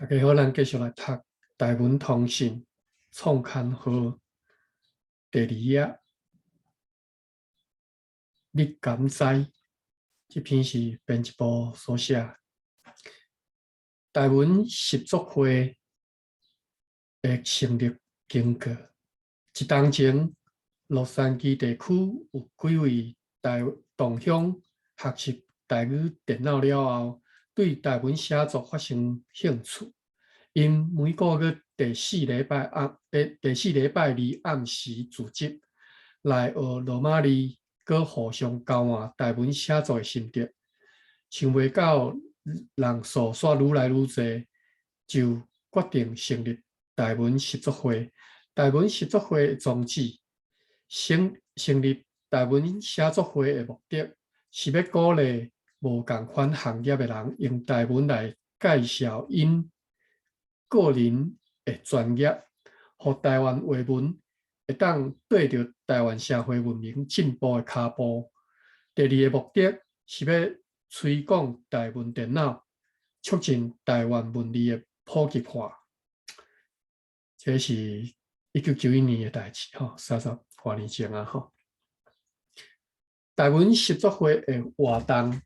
大家好，咱繼續來讀《台文通信》創刊號第二頁。你敢知？這篇是編輯部所寫。台文習作會的成立經過，一冬前，洛杉磯地區有幾位台同鄉學習台語電腦了後，對台文寫作發生興趣。𪜶每個月第四禮拜暗第第四禮拜二暗時聚集來學羅馬字，閣互相交換台文寫作的心得。想袂到人數煞愈來愈濟，就決定成立台文習作會。台文習作會的宗旨，成成立台文寫作會的目的，是欲鼓勵無仝款行業的人用台文來介紹𪜶個人的專業，予台灣話文會當綴著台灣社會文明進步的跤步。第二个目的是欲推廣台文電腦，促進台灣文字的普及化。這是1991年的代誌吼，三十外年前啊吼。台文習作會的活動，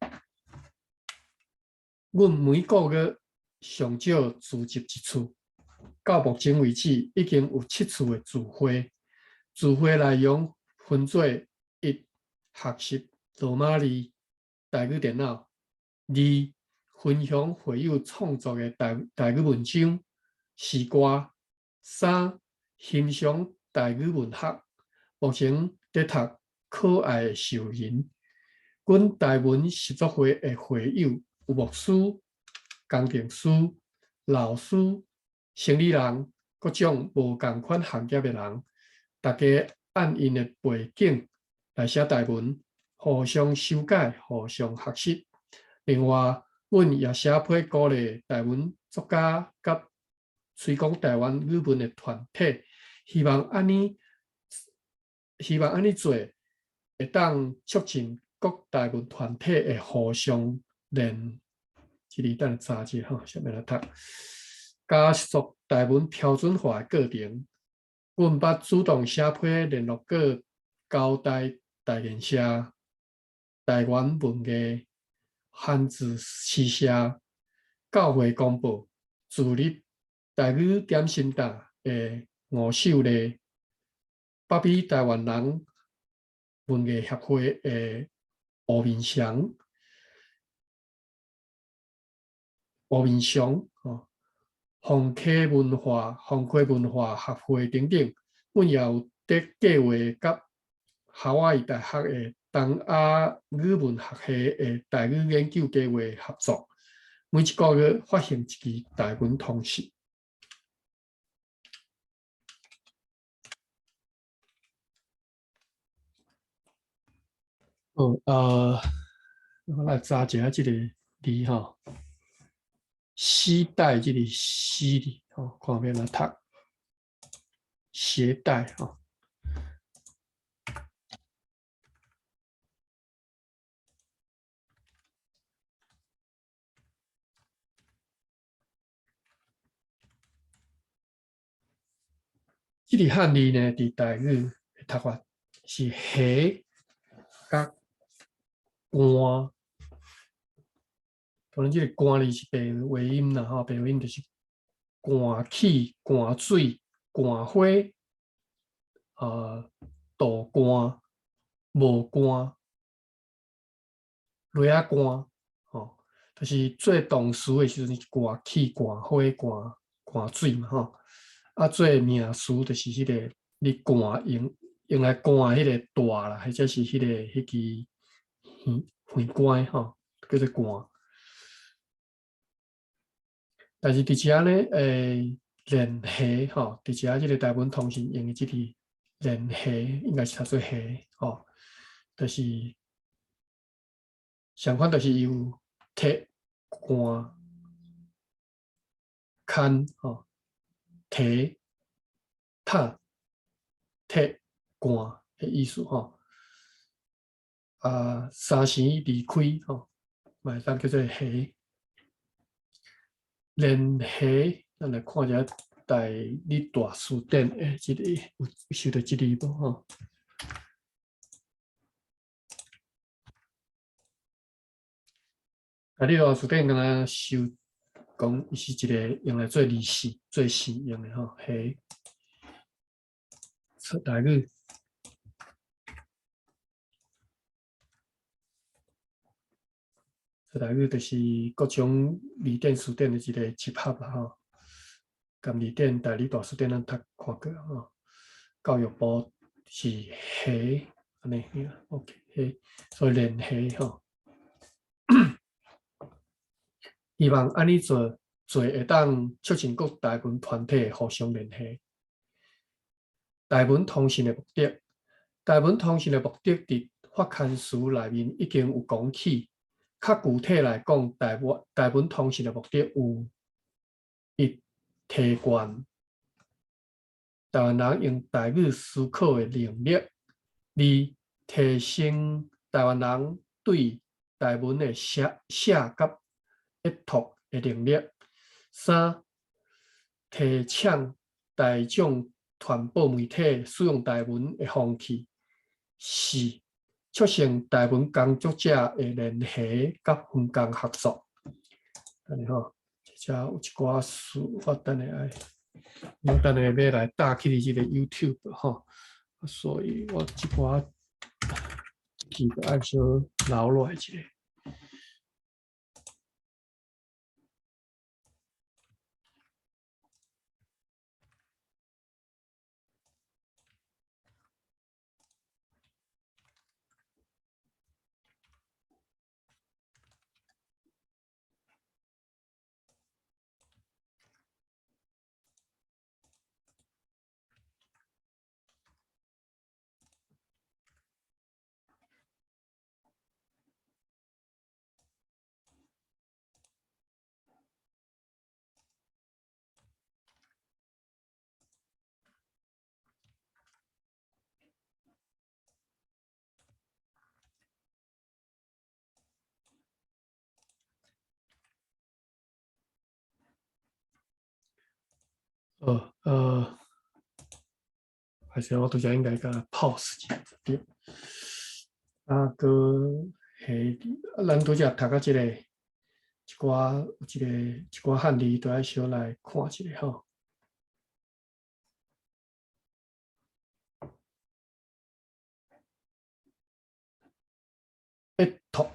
阮每個月上少聚集一次，到目前為止已經有七次的聚會。聚會內容分做：一、學習羅馬字、台語電腦；二、分享會友創作的台台語文章、詩歌；三、欣賞台語文學。目前佇讀《可愛的獸人》。阮台文習作會的會友有牧師、工程師、老師、生理人，各種無仝款行業的人，大家按𪜶的背景來寫台文，互相修改、互相學習。另外，阮也寫批鼓勵台文作家佮推廣台灣語文的團體，希望按呢，希望按呢做，會當促進各台文團體的互相連。這裡等下查一下吼，啥物來讀？加速台文標準化的過程。阮捌主動寫批聯絡過交大台研社、台灣文藝、漢字詩社、教會公報、自立台語點心店的吳秀麗、北美台灣人文藝協會的吳明祥、吳明祥吼，鳳溪文化、鳳溪文化協會等等，阮也有佇計劃佮夏威夷大學的東亞語文學系的台語研究計劃合作，每一個月發行一期台文通訊。好，我來查一下這个字吼，攜帶這个攜字吼，看欲按怎讀？攜帶吼。這個漢字呢，佇台語的讀法是攜佮寒，當然這個寒字是白話音啦，吼，白話音就是寒氣、寒水、寒火，杜寒、無寒、螺仔寒，吼，就是做動詞的時陣是寒氣、寒火、寒寒水嘛，吼。啊，做名詞就是彼个你寒用用來寒彼个帶啦，或者是彼个彼支魚魚竿吼，叫做竿。但是佇遮呢，連繫吼，佇遮這个台文通訊用的這個連繫，應該是讀做繫吼，就是相款，就是有鐵寒牽吼。提、塔、鐵、寒的意思吼，啊，三聲離開吼，嘛會當叫做繫。聯繫，咱來看一下台語大辭典的這個有收著這個無吼？台語大辭典敢若收講，伊是一個用來做字詞、做詞用的吼，係出台語。台語就是各種字典、詞典的一個集合啦吼。含字典、台語大辭典咱讀看過吼。教育部是繫按呢，OK，繫，所以聯繫吼。希望按呢做做會當促進各台文團體互相聯繫。台文通訊的目的，台文通訊的目的，佇發刊詞內面已經有講起。較具體來講，台文通訊的目的有：一、提懸台灣人用台語思考的能力；二、提升台灣人對台文的寫寫佮閱讀的能力；三、提倡大眾傳播媒體使用台文的風氣；四、促成台文工作者的聯繫佮分工合作。等下吼，這有一寡事，我等下愛，我等下欲來搭起這個 YouTube 吼，所以我這寡記得愛小留落來一下。還是我拄才應該共 pause 一下對。啊，閣下，咱拄才讀到這個一寡有一個一寡漢字，都愛小來看一下吼。閱讀，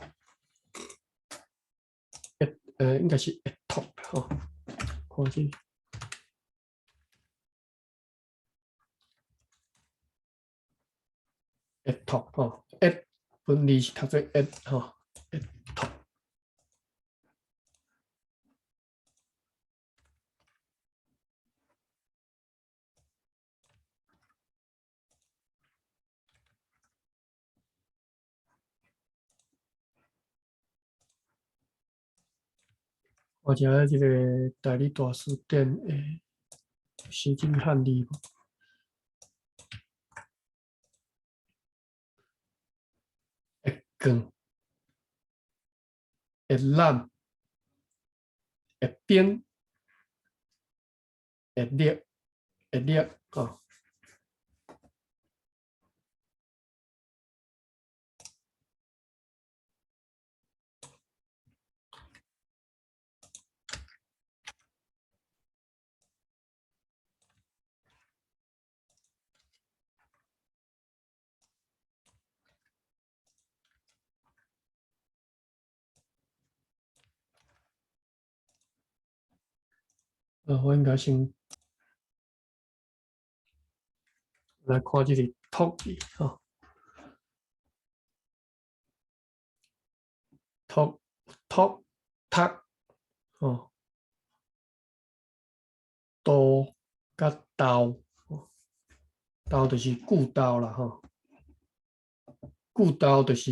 應該是閱讀吼，看這。閱讀吼，閱本字是讀做閱吼，閱讀。我遮這個台語大辭典的寫進漢字無？會卷、會攬、會冰、會力、會力吼。我應該先來看這個讀字吼，讀讀讀吼，杜佮豆，豆就是句讀啦吼，句讀就是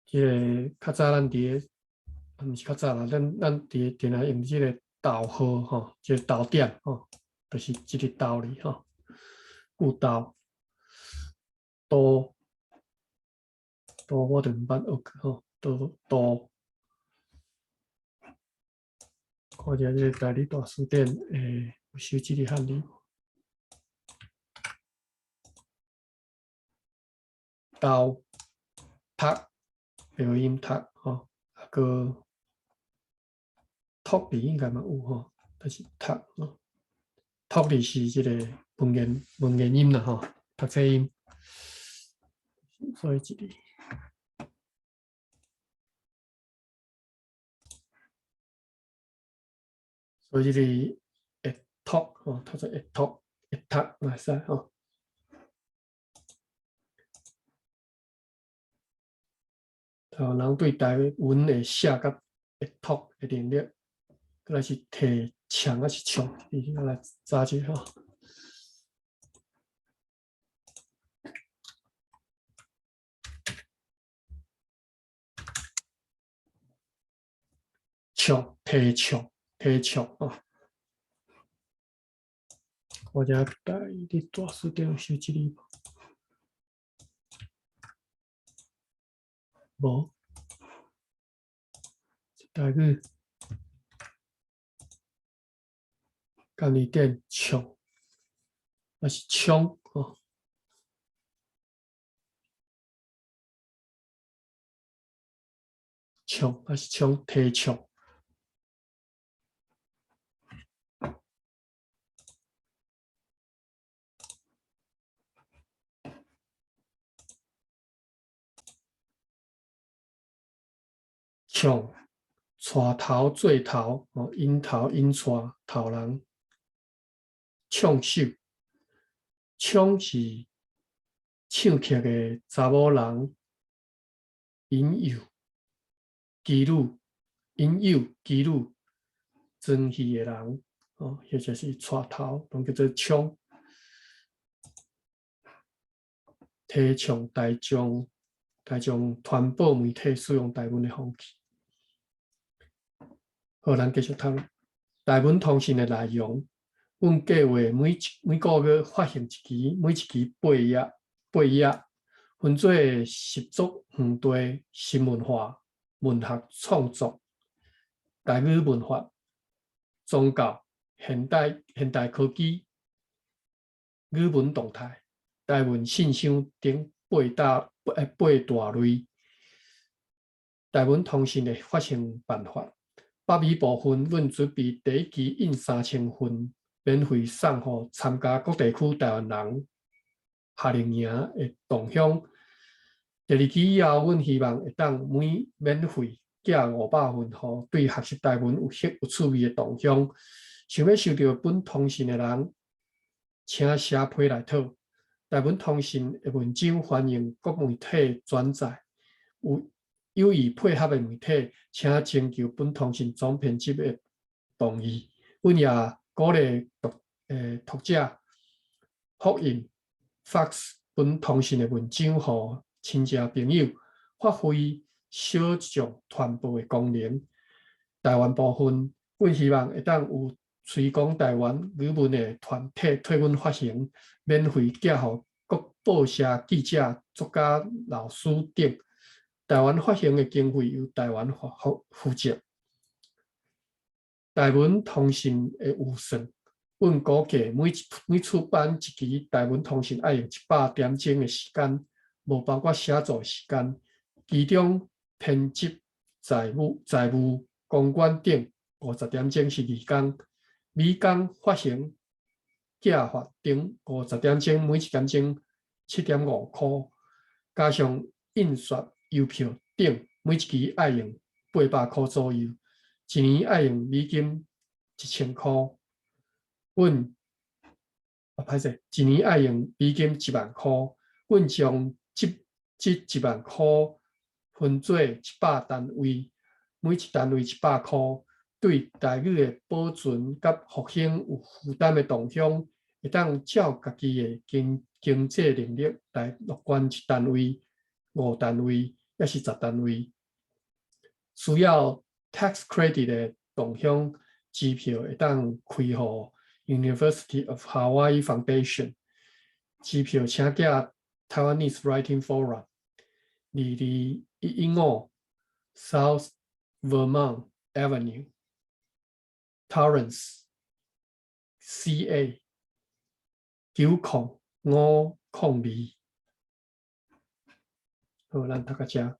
這個較早咱佇咧。毋是較早啦，咱佇定定用這個逗號吼，這個逗點吼，就是這個道理吼。句讀，杜，杜我就毋捌學過吼，杜杜。看一下這個台語大辭典會有收這個漢字無？豆、讀，白話音讀吼，啊閣讀字應該嘛有吼，但是讀吼，讀字是這個文言音啦吼，讀冊音，所以這裡。所以這個會讀吼，讀做會讀會讀嘛會使吼。台灣人對台文會寫佮會讀的能力，閣來是提唱抑是唱，你來查一下吼。唱，提唱，提唱哦。我遮台語大辭典有收這個無？無。台語簡字典唱，抑是唱哦？唱抑是唱，提唱。唱，帶頭做頭，哦，引頭引帶頭人，唱手，唱是唱曲的查某人，引誘妓女，引誘妓女裝戲的人，哦，或者是帶頭，攏叫做唱。提倡大眾大眾傳播媒體使用台文的風氣。好，咱繼續讀台文通訊的內容。阮計劃每個月發行一期，每一期八頁，八頁分做習俗、園地、新文化、文學創作、台語文化、宗教、現代科技、語文動態、台文信箱等八大類。台文通訊的發行辦法，北美部分，阮準備第一期印3000份，免費送予參加各地區台灣人夏令營的同鄉。第二期以後，阮希望會當每免費寄500份，予對學習台文有趣味的同鄉。想欲收著本通訊的人，請寫批來討。台文通訊的文章歡迎各媒體轉載，有意配合的媒體，請徵求本通訊總編輯的同意。阮也鼓勵讀者複印、fax 本通訊的文章予親戚朋友，發揮小眾傳播的功能。台灣部分，阮希望會當有推廣台灣語文的團體替阮發行，免費寄予各報社記者、作家、老師等。台灣發行的經費由台灣負責。台文通訊的預算，阮估計每出版一期台文通訊愛用100點鐘的時間，無包括寫作時間。其中編輯、財務、公關等50點鐘是義工，美工、發行、寄發等50點鐘，每一點鐘7.5箍，加上印刷、郵票等，每一期愛用800箍左右，一年愛用美金1000箍。阮啊，歹勢，一年愛用美金1萬箍。阮將這1萬箍分做100單位，每一單位100箍，對台語的保存佮復興有負擔的同鄉，會當照家己的經濟能力來樂捐一單位、5單位，抑是10單位。需要 tax credit 的同鄉，支票會當開予 University of Hawaii Foundation。支票請寄 Taiwanese Writing Forum，22115 South Vermont Avenue。Torrance CA 90502。好，咱讀到遮。